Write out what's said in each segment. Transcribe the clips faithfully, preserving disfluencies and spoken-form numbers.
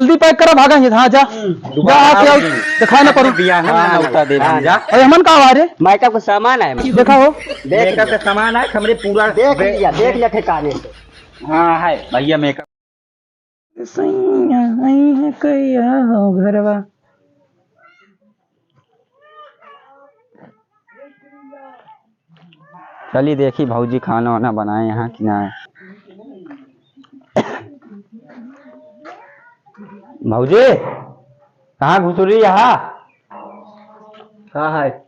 जल्दी pack करा, भागा हियाँ से, हाँ, जा। हम्म, जा, दोबारा आके आओ, आओगी। दिखाई ना पड़ो। बियाह में हाँ, नौता दे हाँ, जा। अरे, हमन का आवा रे? Makeup का सामान है। देखा हो? देख मेकअप लिया। का सामान है, हमरे पूरा देख बे- लिया, देख लिया ठिकाने से। हाँ, है भैया makeup। सैया, आई है कहिया हो घरवा। चली देखी भौजी खाना वाना बनाए यहाँ कि ना। भौजी, कहाँ घुसुरी यहाँ? का है?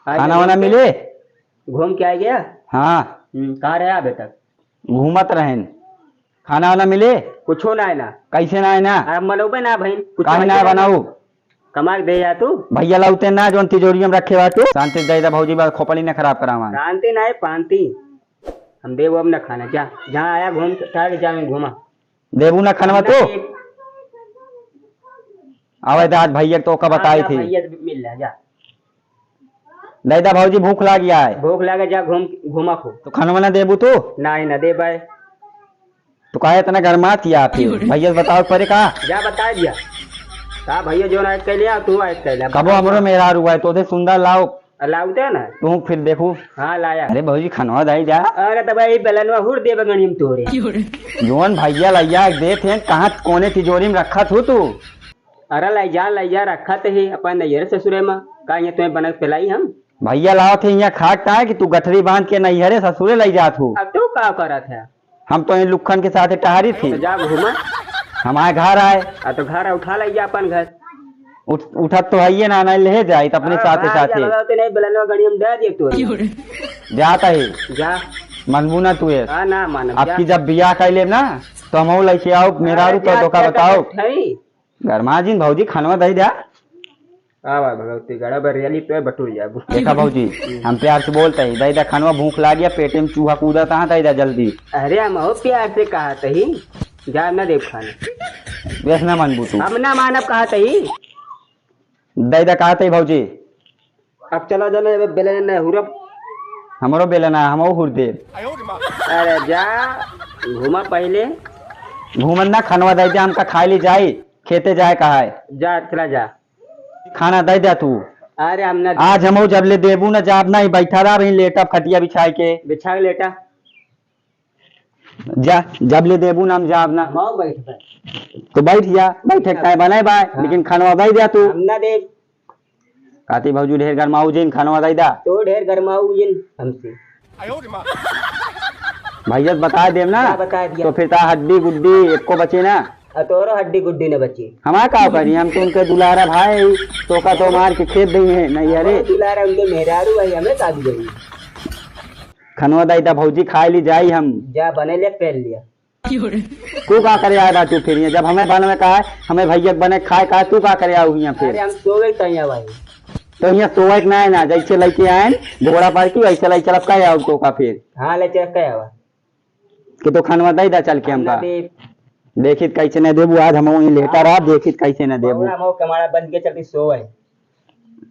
आ खाना गया वाना घूम के? मिले? घूम के आ गया? हाँ। हम्म, कहाँ रहे अबे तक? घूमत रहेन। खाना वाना मिले? कुछो ना है ना। कैसे ना है ना? अब मनौबे ना भइन, कुछ काहे ना है बनाऊ? कमा के दे जा तू। भैया लौटे ना, जोन तिजोरी में रखे बा तू। शांति से दे दे भौजी, बस खोपड़ी ना खराब करावा। शांति ना है, पांति। हम देबो अब ना खाना, जा। जहाँ आया घूम के, जा, जा, घूमा। देबू ना खनवा ना तू? देब। आवे तो आज भैया तो ओका हाँ, बताई जा, थी। भैया से मिल ले, जा। दे दे भौजी, भूख लाग गया है। भूख लागे, जा घूम, घूमा खूब। तो खनवा ना देबू तू? नहीं, ना देबे। तो काहे इतना गरमात किया फिर? भैया से बताओ परे का? जा बता दिया। का भैया जो आयत कैले, आ तू आयत कैले। कबो हमरो मेहरारू आए, तो दे सुंदर लाओ। लाउते ना। तू फिर देखू। हाँ, लाया। अरे भौजी, खनवा दे जा। अरे तो भाई, बेलनवा हुर देबे गणिम तोरे। जोन भैया लैया देत हैं, कहाँ कोने तिजोरी में रखा थू तू? अरे लै जा, लै जा, रखा ते ही अपन नैहरे ससुरे में। का ये तुम्हें बनक पिलाई हम? भैया लाओ थे यहाँ खाक का है कि तू गठरी बांध के नैहरे ससुरे लै जात हो। अब तू का करत है? हम तो इन लुखन के साथे टहरी थी। तो जा घूमा। हमारे घर आए। आ तो घर उठा लै जा अपन घर। उठ, उठत तो है ये ना, ना ले जाई तो अपने हाँ, साथे हाँ, साथे। जा, तो नहीं, बेलनवा गणिम दे दे तू। जाता है। जा। मनबू ना तू है। हाँ, ना मानब, अब जा। की जब बियाह कर लेब ना, तो हम लैके आओ, मेहरारू अरे तो जा, धोखा जा, बताओ। तो है। गरमा जिन भौजी, खनवा दे द्या। आवा भगवती गड़ा बरियाली पे बटुर जाबू। देखा भौजी, हम प्यार से बोलते ही, दे द्या खनवा, भूख लाग गया, पेटे में चूहा कूदा था, दे द्या जल्दी। अरे हम हो प्यार से कहा तही, जा ना देब खाना। बेस ना मानबू तू। हम ना मानब कहा तही। दे द्या कहा तही भौजी। अब चला जाना, अब बेलना ना हुरब। हमरो बेलना, हम हुर देब। अरे जा, घूमा पहिले। घूमन ना, खनवा दे द्या, हमका खाए ले जाई, खेते जाए कहा है। जा, चला जा। खाना दे द्या तू। अरे हम ना आज हम जब ले देबू ना जाब ना, ही बैठा रहा, वहीं लेटा खटिया बिछाए के। बिछा के लेटा। जा, जब ले देबू ना हम जाब ना। हम बैठ बे। तो बैठ जा, बैठे काहे बनाए बाय, हाँ। लेकिन खनवा दे द्या तू। हम ना देब। काती भौजी ढेर गरमाऊ जिन, खनवा दे द्या। तो ढेर गरमाऊ जिन हमसे। भैया से बता देब ना, क्या बता दिया? तो फिर ता हड्डी गुड्डी एको बचे ना। आ तोरो हड्डी गुड्डी न बचे। हमार का करी, हम तो उनके दुलारा भाई, तो का तो मार के खेत दई है, नहीं अरे। हमारे दुलारा उनके मेहरारू भाई, हमें का दी गई? खनवा दे द्या भौजी, खाए ली जाई हम। जा बने ले, पहन लिया। तू का करे आए बा तू फिर यहाँ? जब हमें बनवे का है, हमें भैया के बने खाए का है, तू का करे आऊ यहाँ फिर? अरे हम सोवे कहीं भाई। तो यहाँ सोवे के ना है ना, जैसे लैके आए घोड़ा पर की, वैसे लै चलब का आऊ तो का फिर? हाँ, लै चलब का आवा। कि तो खनवा दे द्या चल के हम हमका। ना देब। देखित कैसे न देबू, आज हम वहीं लेटा रहा, देखित कैसे न देबू। बाबू, हम कमाड़ा बंद के चलती सोवे।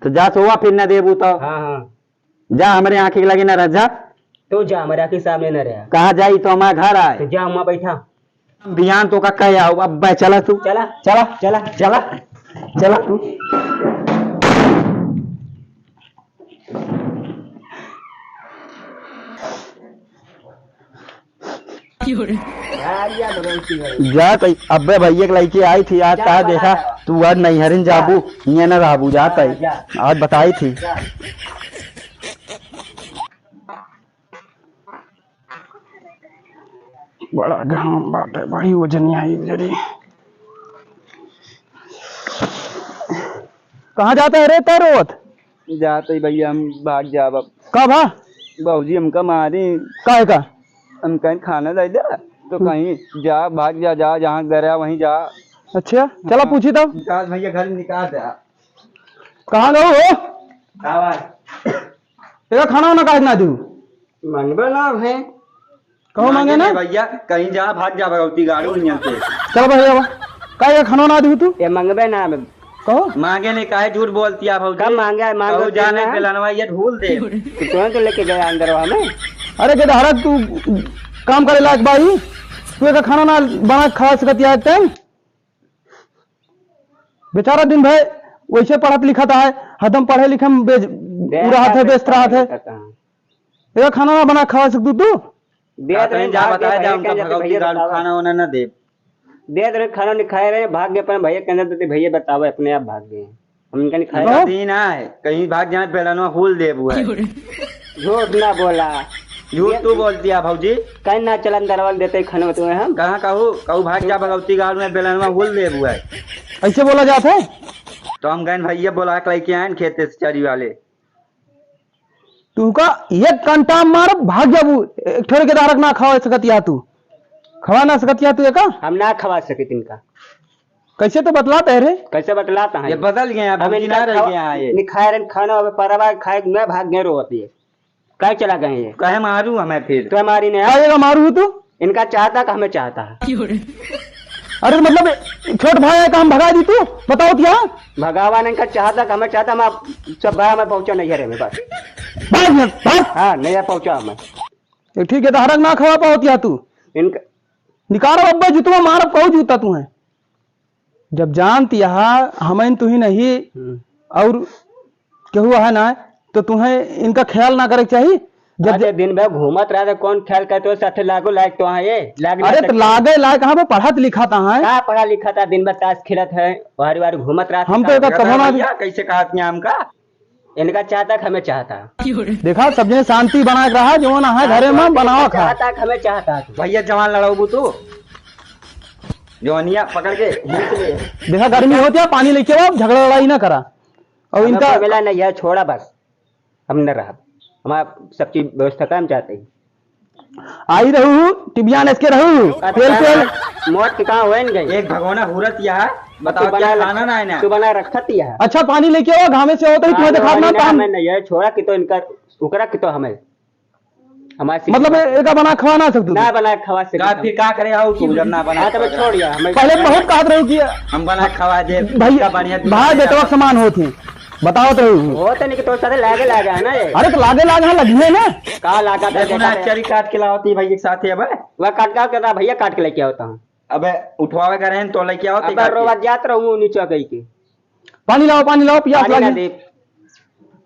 तो जा सोवा फिर न देबू तो। हाँ, हाँ। जा हमरे आँखी के लगे न रह जा। तो जा हमरे आँखी सामने न रह। कहाँ जाई तो हमारे घर आए। तो जा वहाँ बैठा। बिहान तो का कहे आओ, अब बे चला तू। चला। चला, चला, चला। चला तू। जा तो अब्बे भैया के लइके आई थी, आज जा, कहा देखा, जा। तू आज नैहरिन जाबू, हियाँ न रहबू, जा तई। जा। आज बताई थी। जा। बड़ा घाम बाटे, बड़ी वजनिया ई जरी। कहाँ जाता है रे तै रोत? जात ही भैया, हम भाग जाब अब। का भा? बाबूजी हमका मारी। काहे का? हम कहीं खाना दे दे, तो हम्म। कहीं जा, भाग जा, जा, जहाँ गया वहीं जा। अच्छा, चला हाँ। पूछी तो। निकाल भैया, घर निकाल दे। कहाँ गए हो? का बात? तेरा खाना वाना काहे ना दू? मंगबे ना है। कहो मांगे मांगे ना? नहीं भैया, कहीं जा, भाग जा भगवती गाड़ू नियन से। चल भैया, बा। काहे खाना ना दू तू? ये मंगबे ना हम। कहो? मांगे नहीं, काहे झूठ बोलती है भौजी? कब मांगे है? मांगो कहो जाने ना। बेलनवा ये ढूल दे। तो तुरंत लेके गया अंदर हमें। अरे गेदहरा, तू काम करे लायक बाई, तू एक खाना ना बना खा सकती है एक टाइम? बेचारा दिन भर वैसे पढ़त लिखत है, हरदम पढ़े लिखे में बेज-, दे उ रहत है, पढ़त व्यस्त रहत है। लिखत है। एका खाना ना बना खवा सकतू तू? दे का दे, कहीं जा भाग दे, बताया भैया जाए, उनका कहने दे, भगवती भैया गाड़ू बतावा। खाना वाना ना दे। दे दे, खाना नहीं खाए रहे, भाग गए, अपने भैया के अंदर देते, भैया बतावे, अपने आप भाग गए। हम इनका नहीं खाए। कहो। कहती ना है, कहीं भाग जाए, बेलनवा हुल देबू है। झूठ ना बोला। झूठ ये तू बोलती है भौजी। कहीं ना चलन दरवाल देते खाने में तुम्हें हम। कहाँ कहू, कहू भाग जा भगवती गाड़ू में, बेलनवा हुल देबू है। ऐसे बोला जाता है? तो हम गए भैया बोला के लेके आए खेते से चरी वाले। तू का एक कंटा मार भाग जाबू, एक ठोर के दारक ना खवा सकत या तू, खवा ना सकत या तू एका? हम ना खवा सकित इनका। कैसे तो बतलात है रे? कैसे बतलात है? ये बदल गए हैं, हम भौजी इनका ना रह खवा-, गए हैं ये। नहीं खाए रहे खाना, अब परवा खाए, मैं भाग गए रोवत ये। काहे चला गए ये? काहे मारू हमें फिर? तो हमारी ने का ये मारू तू? इनका चाहता कि हमें चाहता है। अरे मतलब छोट भाई है का हम भगा दी तू? बताओ तो यहाँ। भगावा नहीं का चाहता कि हमें चाहता, हम आप सब भाई हमें पहुँचा नहीं है रे में बस। भाग यहाँ, भाग। हाँ, नहीं है पहुँचा हमें। ये ठीक है, तो हरक ना खवा पाओ तो यहाँ तू। इनका निकालो अब्बा जूतवा, मारब कहू जूता तू है। जब जानत यहा हमइन तुही नहीं हम्म। और केहू है ना, तो तुहे इनका ख्याल ना करे के चाही। जब अरे दिन भर घूमत रहत है, कौन ख्याल करत है, साथे लागो लायक तो है ये, लाग ना अरे तो सकते। लागे लायक कहाँ पे पढ़त लिखत है? का पढ़ा लिखत है, दिन भर ताश खेलत है, बाहर बाहर घूमत रहत है, हम तो का एका कभो ना भैया, कैसे कहत हैं हमका? इनका चाहता कि हमें चाहता। देखा, सब जने शांति बनाए के रहा, जो ना है हाँ, घरे तो में बनावा खा। चाहता कि हमें चाहता। भैया जवान लड़ाऊ तू, जवानिया पकड़ के खींच ले। देखा, गर्मी होती है, पानी लेके आओ, झगड़ा लड़ाई ना करा। और हमें इनका कोई मिला नहीं है, छोड़ा बस, हम न रहा, हमारा सब चीज व्यवस्था काम चाहते हैं। आई रहू, टिबियान इसके रहू, अब तेल, क्या तेल। मौत के कहाँ होए न गए? एक भगोना हुरत यह, बताओ तू क्या बना खाना ना है ना? तू बना रखत यह। अच्छा, पानी लेके आओ, घामे से होते ही तुम्हें हाँ, दिखात ना, नहीं, पान। हमें नहीं है, छोड़ा कि तो इनका, उकरा कि तो हमें, हमारे से मतलब, ए-, एका बना खवा ना सकते ना तू? बना खवा सकते का हम। फिर का करे आओ तू, जब ना बना हाँ, तो मैं खवा छोड़ दिया, हमें पहले बहुत कहत रहू कि हम बना खवा दे, भाई, का बढ़िया भाई, बेटवा समान होत है। बतावत रहू। होत नहीं कि तोर साथे लागे लागे है ना ये। अरे तो लागे लागे है, लगिए ना। का लागा था देखो ना, देखा चरी काट के लावत ही भाई एक साथ ही अब। वह काट का कहता भैया काट के लेके आवता हूँ। अबे उठवावे का रहेन तो लेके आवत ही अबे काट के। रोवा जात रहूँ नीचे कह के। पानी लाओ, पानी लाओ, पियास पानी ना लागी। दे।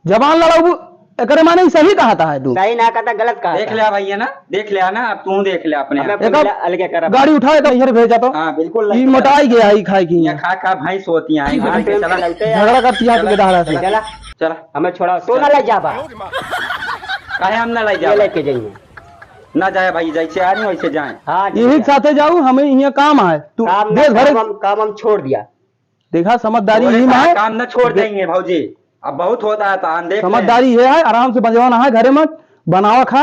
जबान लड़ाऊ, एकरे माने ई सही कहता है तू। सही ना कहता, गलत कहता देख है। लिया भैया ना, देख लिया ना, अब तू देख ले अपने अबे आप। कुल एका मिला अलगे करब। गाड़ी उठाए तो इधर भेजा तो। हाँ, बिल्कुल ई नहीं मोटाई गया है, ई खाए की। यहाँ खा खा भैंस होती है, हाँ, इनके तो चला। लगते हैं। झगड़ा करती है, चला। आपके धारा से। चला। चला। हमें छोड़ा, तू ना ले जाबा। काहे हम ना ले ये जाबा? लेके जाइए। ना जाए भाई, जैसे आ रही वैसे जाए। हाँ, यही ठीक है। साथे जाऊ, हमें यहाँ काम है। तू काम ना, देश भरे काम हम, काम हम छोड़ दिया। देखा, समझदारी तोरे यही में सारा है। काम न छोड़ दे- देंगे भौजी, अब बहुत होता है, तो हम देख समझदारी लेंगे। ये है, आराम से बजवाना है घरे में, बनावा खा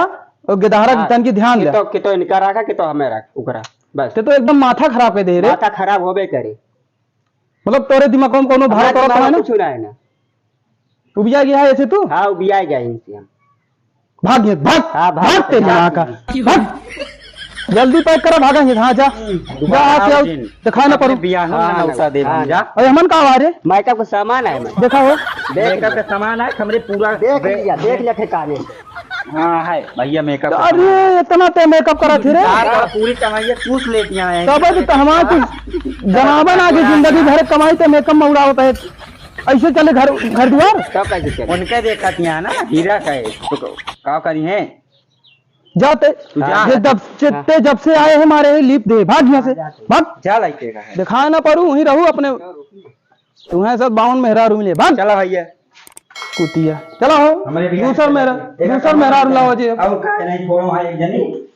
और गिदहरा हाँ, तन की ध्यान कि दे। तो, कि तो इनका रखा, कि तो हमें रख, उकरा, बस। ते तो एकदम माथा खराब कर दे रे। माथा खराब होबे करे। मतलब तोरे दिमाग में कोनो हमारे भारत और दिमाग में ना? कुछ ना है ना। उबिया गया है ऐसे तू? हाँ, उबिया गया है इनसे हम। भाग ये, भाग, हाँ, भाग, भाग तेरी भाग। माँ का, भाग। जल्दी पैक करा, भागा ये, हाँ, जा। दोबारा जा, आओ आओ, जिन। दिखाए ना अपने पड़ू। बियाह में हाँ, ना उठा दे, हाँ, जा। अरे, हमन का आवा रे? मेकअप का सामान है, मैं। देखा हो? देख मेकअप का सामान है, हमरे पूरा देख बे-, लिया, देख लिया ठिकाने से। हाँ, है, भैया, मेकअप का अरे, सामान है। इतना ते मेकअप करा थे रे? यार, पूरी कमाई है, चूस लेती हैं। तब तो हमारा कुछ जनाबन आगे जिंदगी भर कमाई ते मेकअप में उड़ावत है। ऐसे चले घर, घर दुआर? तब कैसे चले? उनके देखत यहाँ ना, हीरा का है, तो क-, का करी है? जाते, तू जा। ये जब से, हाँ। ते जब से आए हैं मारे लीप दे, भाग यहाँ से, हाँ, जाते। भाग। जा लाइके का है। दिखाए ना पड़ू, वहीं रहू अपने, तुम्हें सब बावन मेहरारू मिले, भाग। चला भैया। कुतिया। चला हो, हमारे भैया दूसर मेहरा-, देखा दूसर कमरा मेहरारू लाओ जी। अब का नहीं, छोड़ो वहाँ एक जनी।